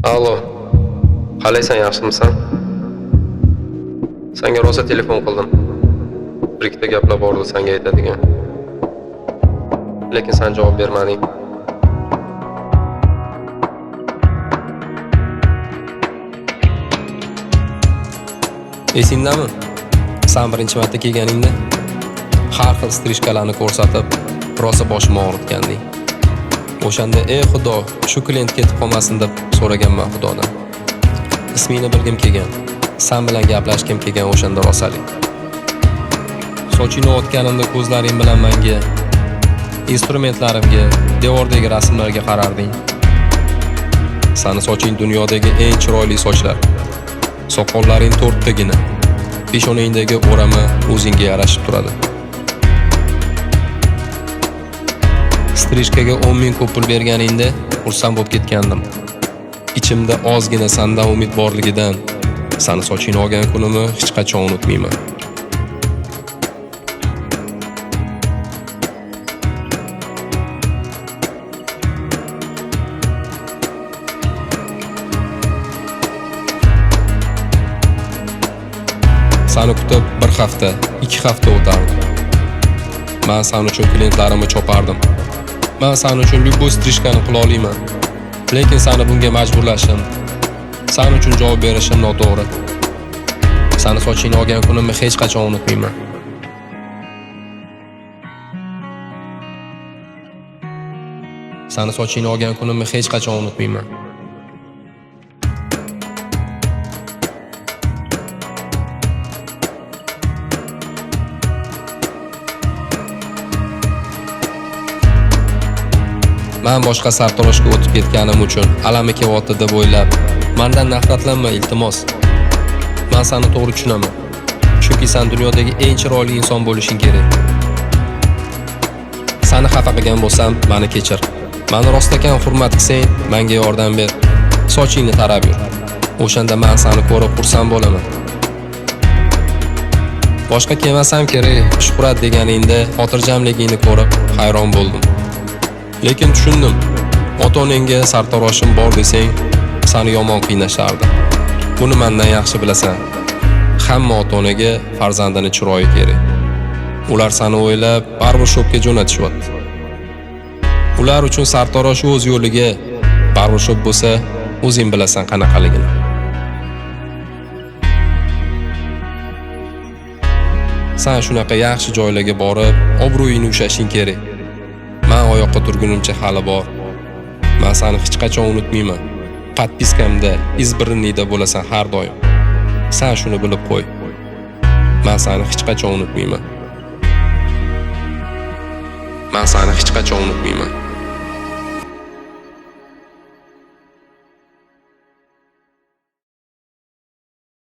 Allo. Qalaysan, yaxshimisan? Senga rosa telefon qildim. Bir ikkita gaplar bor edi senga aytadigan. Lekin sen javob bermading. Esingdami? Sen birinchi marta kelganingda har xil strishkalarni ko'rsatib, rosa boshimni og'ritganding. O'shanda ey Xudo, shu klient ketib qolmasin deb so'raganman Xudodan. Ismingni bilgim kelgan. Sen bilan gaplashgim kelgan o'shanda rosalik. Sochingni otganimda ko'zlaring bilan menga, instrumentlarimga, devordagi rasmlarga qararding. Sani soching dunyodagi eng chiroyli sochlar. Soqollaring to'rttagina. Peshonangdagi o'rama o'zingga yarashib turadi. Strishkaga 10 ming ko'p pul berganingda xursand bo'lib ketgandim. Ichimda ozgina sandan umid borligidan sani sochingni olgan kunimni hech qachon unutmayman. Sani kutib bir hafta, 2 hafta o'tardi. Men san uchun klientlarimni chopardim. Men san uchun любой strishkani qila olaman. Lekin seni bunga majburlashim, san uchun javob berishim noto'g'ri. Sani sochingni olgan kunimni hech qachon unutmayman. Sani sochingni olgan kunimni hech qachon unutmayman. Men boshqa sartaroshga o'tib ketganim uchun alami kelyapti deb o'ylab, mendan nafratlanma, iltimos. Men seni to'g'ri tushunaman. Chunki sen dunyodagi eng chiroyli inson bo'lishing kerak. Seni xafa qilgan bo'lsam, meni kechir. Meni rostakam hurmat qilsang, menga yordam ber. Sochingni tarab yur. O'shanda men seni ko'rib xursand bo'laman. Boshqa kelmasam kerak, Shuhrat deganingda xotirjamligingni ko'rib hayron bo'ldim. Lekin tushundim. Ota-onangga sartaroshim bor desang, seni yomon qiynashardi. Buni mendan yaxshi bilasan. Hamma ota-onaga farzandini chiroyi kerak. Ular seni o'ylab barbershopga jo'natishyapti. Ular uchun sartarosh o'z yo'liga, barbershop bo'lsa, o'zing bilasan qanaqaligini. Sen shunaqa yaxshi joylarga borib, obro'yingni ushlashing kerak. Men oyoqqa turgunimcha hali bor. Men seni hech qachon unutmayman. Podpiskamda, избранныйda bo'lasan har doim. Sen shuni bilib qo'y. Men seni hech qachon unutmayman. Men seni hech qachon unutmayman.